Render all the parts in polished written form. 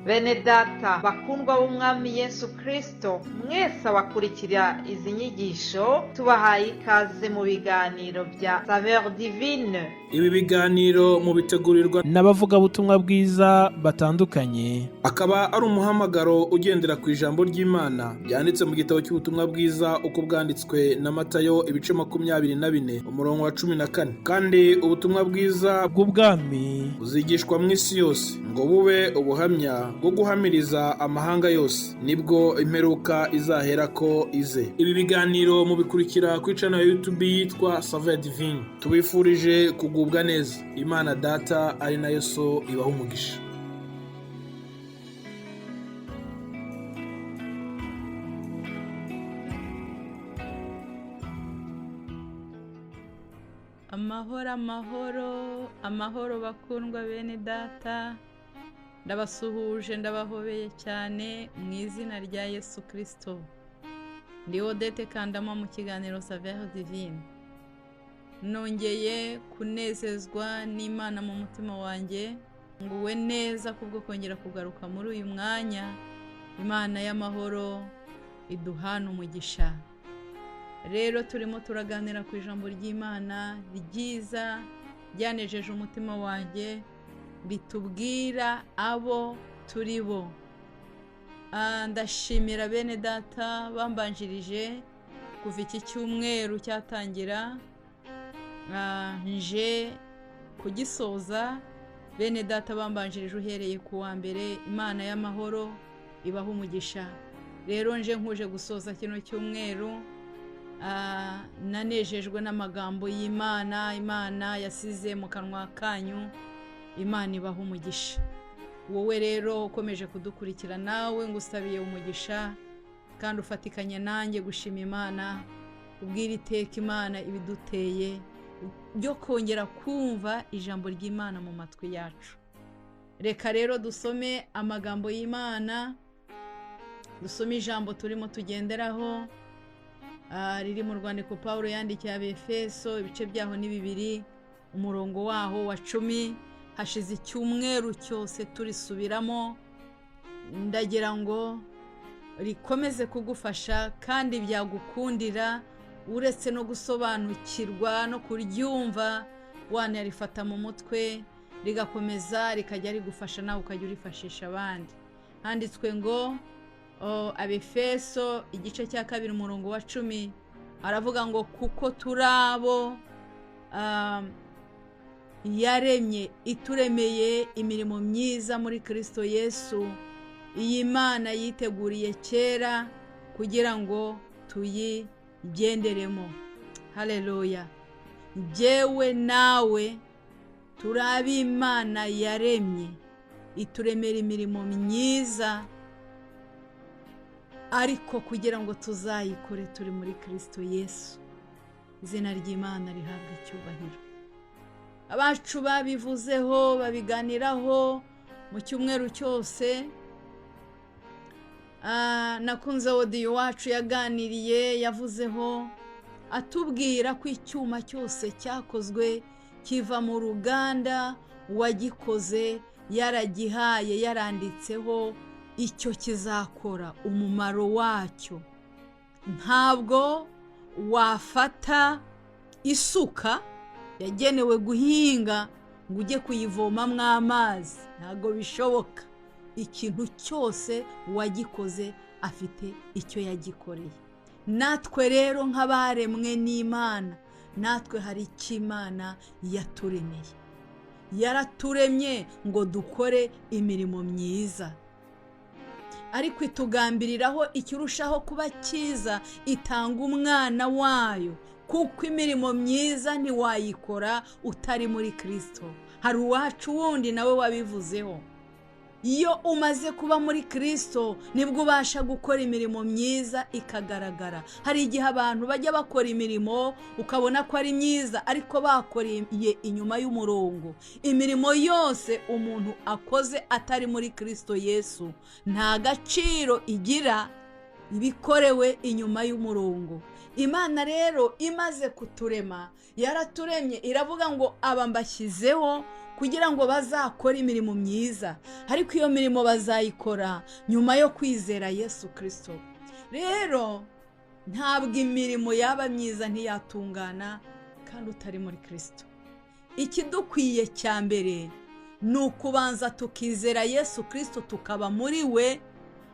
Bene data bakundwa b'Umwami Yesu Kristo, mwese abakurikira izi nyigisho, tubahaye ikaze mu biganiro bya Saveur Divine. Ibi biganiro mubitegurirwa n'abavugabutumwa bwiza batandukanye, akaba ari umuhamagaro ugendera ku ijambo ry'Imana ryanditse mu gitabo cy'ubutumwa bwiza uko bwanditswe na Matayo, ibice 24, umurongo wa 14. Kandi ubutumwa bwiza bw'ubwami buzigishwa mu isi yose ngo bube ubuhamya bwo guhamiriza amahanga yose, nibwo imperuka izaherako ize. Ibi biganiro mubikurikira kuri channel ya YouTube yitwa Saveur Divine. Tubifurije kugubwa neza. Imana Data ari nayo So ibaha umugisha. Amahoro, amahoro, amahoro, bakundwa bene data! Ndabasuhuje, ndabahobeye cyane mu izina rya Yesu Kirisito. Ndi Odette Kandama mu kiganiro Saveur Divine. Nongeye kunezezwa n'Imana mu mutima wanjye, nguwe neza kubwo kongera kugaruka muri uyu mwanya. Imana y'amahoro iduhana umugisha. Rero turimo turaganira ku ijambo ry'Imana ryiza ryanejeje umutima wanjye, ritubwira abo turi bo. Ndashimira bene data bambanjirije kuva iki cyumweru cyatangira, nje kugisoza. Bene data bambanjirije uhereye ku wa mbere, Imana y'amahoro ibaha umugisha. Rero nje nkuje gusoza kino cyumweru, nanejejwe n'amagambo y'Imana Imana yasize mu kanwa kanyu. Imana ibaha umugisha. Wowe rero ukomeje kudukurikira, nawe ngusabiye umugisha, kandi ufatikanye nanjye gushima Imana, ubwira iteka Imana ibiduteye byo kongera kumva ijambo ry'Imana mu matwi yacu. Reka rero dusome amagambo y'Imana, dusome ijambo turimo tugenderaho, riri mu rwandiko Paul yandikiye Abefeso, ibice byaho ni 2, umurongo waho wa 10. Hashize icyumweru cyose turisubiramo, ndagira ngo rikomeze kugufasha kandi byagukundira, uretse no gusobanukirwa no kuryumva, wanarifata mu mutwe rigakomeza rikajya rigufasha, nawe ukajya urifashisha abandi. Handitswe ngo, Abefeso igice cya 2, umurongo wa 10, aravuga ngo: "Kuko turi abo yaremye, ituremeye imirimo myiza muri Kristo Yesu, iyi Mana yiteguriye kera kugira ngo tuyigenderemo." Haleluya! Jyewe nawe turi ab'Imana yaremye, ituremera imirimo myiza, ariko kugira ngo tuzayikore turi muri Kristo Yesu. Izina ry'Imana rihabwa icyubahiro. Abacu babivuzeho, babiganiraho mu cyumweru cyose. Nakunze audio wacu yaganiriye, yavuzeho atubwira ko icyuma cyose cyakozwe kiva mu ruganda, uwagikoze yaragihaye, yaranditseho icyo kizakora, umumaro wacyo. Ntabwo wafata isuka yagenewe guhinga ngo ujye kuyivomamo amazi, ntabwo bishoboka. Ikintu cyose uwagikoze afite icyo yagikoreye. Natwe rero nk'abaremwe n'Imana, natwe hari icyo Imana yaturemeye. Yaraturemye ngo dukore imirimo myiza, ariko itugambiriraho ikirushaho kuba cyiza, itanga umwana wayo, kuko imirimo myiza ntiwayikora utari muri Kristo. Hari uwacu wundi nawe wabivuzeho. Iyo umaze kuba muri Kristo nibwo ubasha gukora imirimo myiza ikagaragara. Hari igihe abantu bajya bakora imirimo ukabona ko ari myiza, ariko bakoreye inyuma y'umurongo. Imirimo yose umuntu akoze atari muri Kristo Yesu nta gaciro igira, ibikorewe inyuma y'umurongo. Imana rero imaze kuturema, yaraturemye iravuga ngo aba mbashyizeho kugira ngo bazakore imirimo myiza, ariko iyo mirimo bazayikora nyuma yo kwizera Yesu Kirisito. Rero ntabwo imirimo yaba myiza, ntiyatungana kandi utari muri Kirisito. Ikidukwiye cya mbere ni ukubanza tukizera Yesu Kirisito, tukaba muri we,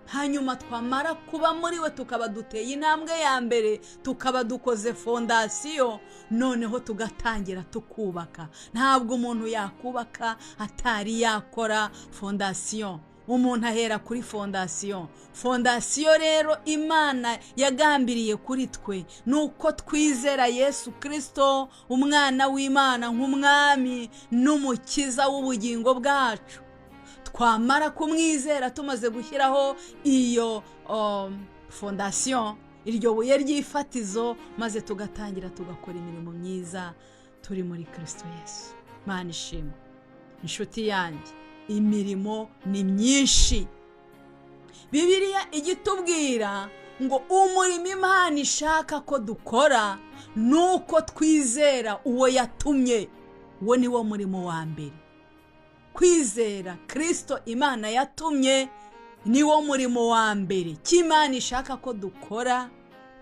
hanyuma twamara kuba muri we tukaba duteye intambwe ya mbere, tukaba dukoze fondasiyo, noneho tugatangira tukubaka. Ntabwo umuntu yakubaka atari yakora fondasiyo. Umuntu ahera kuri fondasiyo. Fondasiyo rero Imana yagambiriye kuri twe ni uko twizera Yesu Kirisito, umwana w'Imana, nk'umwami n'umukiza w'ubugingo bwacu. Twamara kumwizera, tumaze gushyiraho iyo fondasiyo, iryo buye ry'ifatizo, maze tugatangira tugakora imirimo myiza turi muri Kirisito Yesu. Imana ishimwe. Inshuti yanjye, imirimo ni myinshi. Bibiliya igitubwira ngo umurimo Imana ishaka ko dukora ni uko twizera uwo yatumye. Uwo ni wo murimo wa mbere. Kwizera Kirisito Imana yatumye ni wo murimo wa mbere. Cy'Imana ishaka ko dukora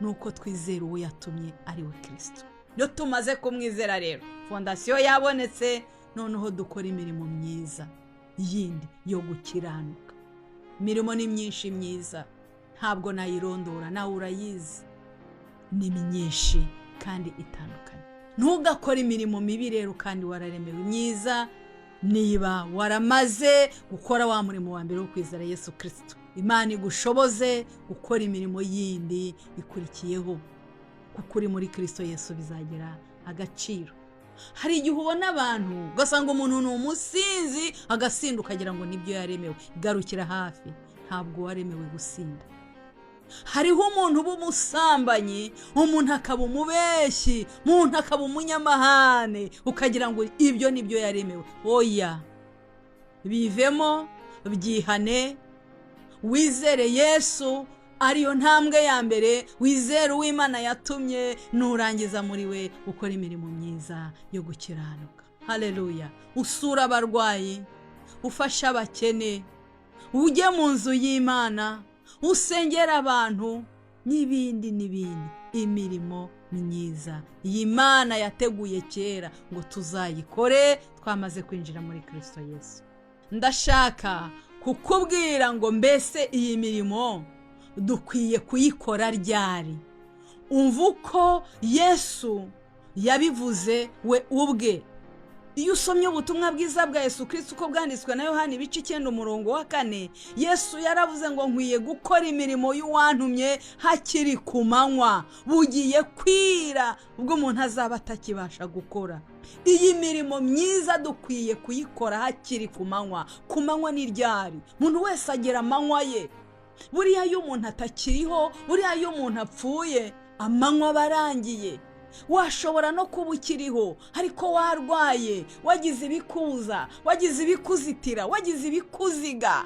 ni uko twizera uwo yatumye, ari we Kirisito. Iyo tumaze kumwizera rero, fondasiyo yabonetse, noneho dukora imirimo myiza yindi yo gukiranuka. Imirimo ni myinshi myiza, ntabwo nayirondora, nawe urayizi, ni myinshi kandi itandukanye. Ntugakore imirimo mibi rero kandi wararemewe myiza. Niba waramaze gukora wa murimo wa mbere wo kwizera Yesu Kirisito, Imana igushoboze gukora imirimo yindi ikurikiyeho, kuko uri muri Kirisito Yesu bizagira agaciro. Hari igihe ubona abantu ugasanga umuntu ni umusinzi, agasinda, ukagira ngo nibyo yaremewe. Garukira hafi, ntabwo waremewe gusinda. Hariho umuntu uba umusambanyi, umuntu akaba umubeshyi, umuntu akaba umunyamahane, ukagira ngo ibyo nibyo yaremewe. Oya, bivemo, byihane, wizere Yesu ariyo ntambwe ya mbere, wizere uw'Imana yatumye, nurangiza muri we ukora imirimo myiza yo gukiranuka. Haleluya! Usura abarwayi, ufashe abakene, ujye mu nzu y'Imana, usengera abantu, n'ibindi n'ibindi. Imirimo myiza iyi Mana yateguye kera ngo tuzayikore twamaze kwinjira muri Kirisito Yesu. Ndashaka kukubwira ngo mbese iyi mirimo dukwiye kuyikora ryari? Umva uko Yesu yabivuze we ubwe. Iyo usomye ubutumwa bwiza bwa Yesu Kirisito uko bwanditswe na Yohani, ibice 9, umurongo wa 4, Yesu yaravuze ngo nkwiye gukora imirimo y'uwantumye hakiri ku manywa, bugiye kwira ubwo umuntu azaba atakibasha gukora. Iyi mirimo myiza dukwiye kuyikora hakiri ku manywa. Ku manywa ni ryari? Umuntu wese agera amanywa ye. Buriya iyo umuntu atakiriho, buriya iyo umuntu apfuye, amanywa aba arangiye. Washobora no kuba ukiriho ariko warwaye, wagize ibikuza, wagize ibikuzitira, wagize ibikuziga.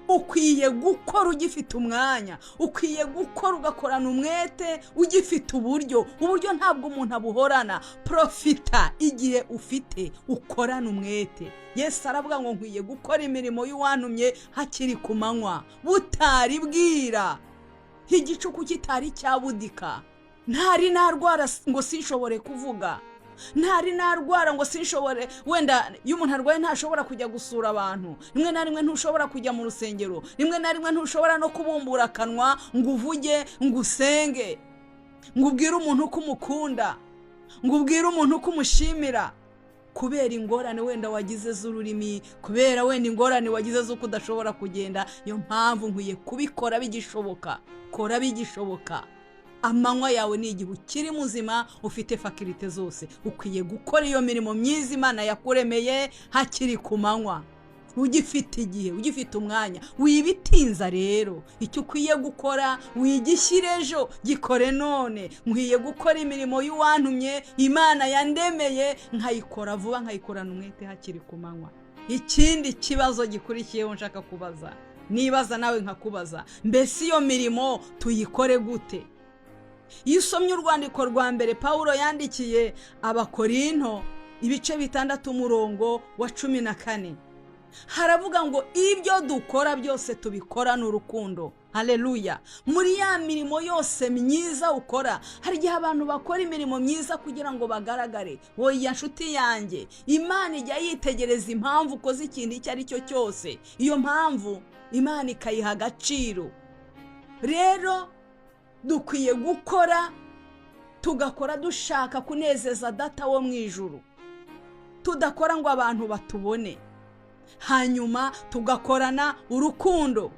Ukwiye gukora ugifite umwanya, ukwiye gukora ugakorana umwete ugifite uburyo. Uburyo ntabwo umuntu abuhorana. Profita igihe ufite, ukorane umwete. Yesu aravuga ngo nkwiye gukora imirimo y'uwantumye hakiri ku manywa, butari bwira, igicuku kitari cyabudika. Ntari narwara ngo sinshobore kuvuga, ntari narwara ngo sinshobore, wenda iyo umuntu arwaye ntashobora kujya gusura abantu, rimwe na rimwe ntushobora kujya mu rusengero, rimwe na rimwe ntushobora no kubumbura akanwa ngo uvuge, ngo usenge, ngo ubwire umuntu ko umukunda, ngo ubwire umuntu ko umushimira, kubera ingorane wenda wagize z'ururimi, kubera wenda ingorane wagize z'uko udashobora kugenda. Niyo mpamvu nkwiye kubikora bigishoboka. Kora bigishoboka. Amanywa yawe ni igihe ukiri muzima, ufite faculté zose. Ukwiye gukora iyo mirimo myiza Imana yakuremeye hakiri ku manywa, ugifite igihe, ugifite umwanya. Wibitinza rero, icyo ukwiye gukora wigishyire ejo, gikore none. Nkwiye gukora imirimo y'uwantumye, Imana yandemeye, nkayikora vuba, nkayikorana umwete hakiri ku manywa. Ikindi kibazo gikurikiyeho nshaka kubaza, nibaza nawe nkakubaza, mbese iyo mirimo tuyikore gute? Iyo usomye urwandiko rwa mbere Pawulo yandikiye Abakorinto, ibice 6 umurongo wa 14, haravuga ngo ibyo dukora byose tubikorane urukundo. Haleluya! Muri ya mirimo yose myiza ukora, hari igihe abantu bakora imirimo myiza kugira ngo bagaragare. Oya nshuti yanjye, Imana ijya yitegereza impamvu ukoze ikintu icyo ari cyo cyose, iyo mpamvu Imana ikayiha agaciro. Rero dukwiye gukora, tugakora dushaka kunezeza Data wo mu ijuru, tudakora ngo abantu batubone, hanyuma tugakorana urukundo.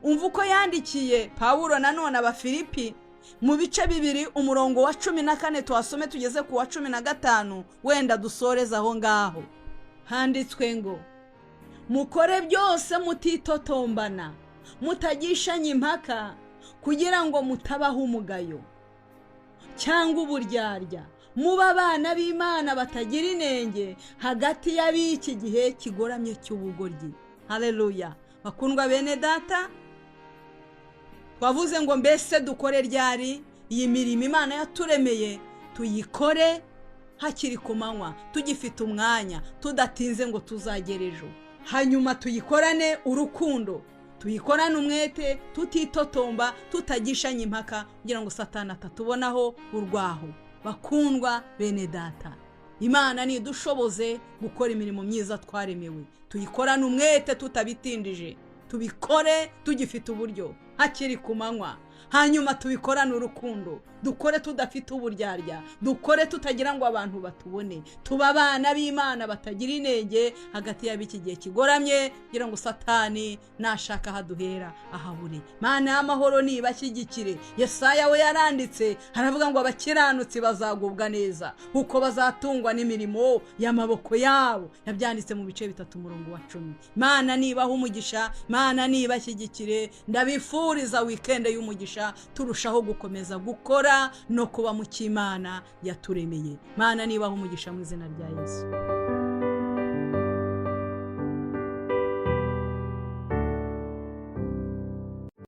Umva uko yandikiye Pawulo nanone Abafilipi mu bice 2 umurongo wa 14, tuhasome tugeze ku wa 15, wenda dusoreze aho ngaho. Handitswe ngo mukore byose mutitotombana, mutagishanya impaka, kugira ngo mutabaho umugayo cyangwa uburyarya, muba abana b'Imana batagira inenge hagati y'ab'iki gihe kigoramye cy'ubugoryi. Haleluya! Bakundwa bene Data, twavuze ngo mbese dukore ryari? Iyi mirimo Imana yaturemeye tuyikore hakiri ku manywa, tugifite umwanya, tudatinze ngo tuzagere ejo. Hanyuma tuyikorane urukundo, tuyikorane umwete, tutitotomba, tutagishanya impaka, kugira ngo Satani atatubonaho urwaho. Bakundwa bene Data, Imana nidushoboze gukora imirimo myiza twaremewe, tuyikorane umwete tutabitindije, tubikore tugifite uburyo hakiri ku manywa, hanyuma tubikorane urukundo, dukore tudafite uburyarya, dukore tutagira ngo abantu batubone, tuba abana b'Imana batagira inenge hagati y'ab'iki gihe kigoramye, kugira ngo Satani nashaka ahaduhera ahabure. Mana y'amahoro nibashyigikire. Yesaya we yaranditse aravuga ngo abakiranutsi bazagubwa neza kuko bazatungwa n'imirimo y'amaboko yabo. Yabyanditse mu bice 3 umurongo wa 10. Mana nibaha umugisha, Mana nibashyigikire. Ndabifuriza wikende y'umugisha, turushaho gukomeza gukora no kuba mu cy'Imana yaturemeye. Mana nibaha umugisha mu izina rya Yesu.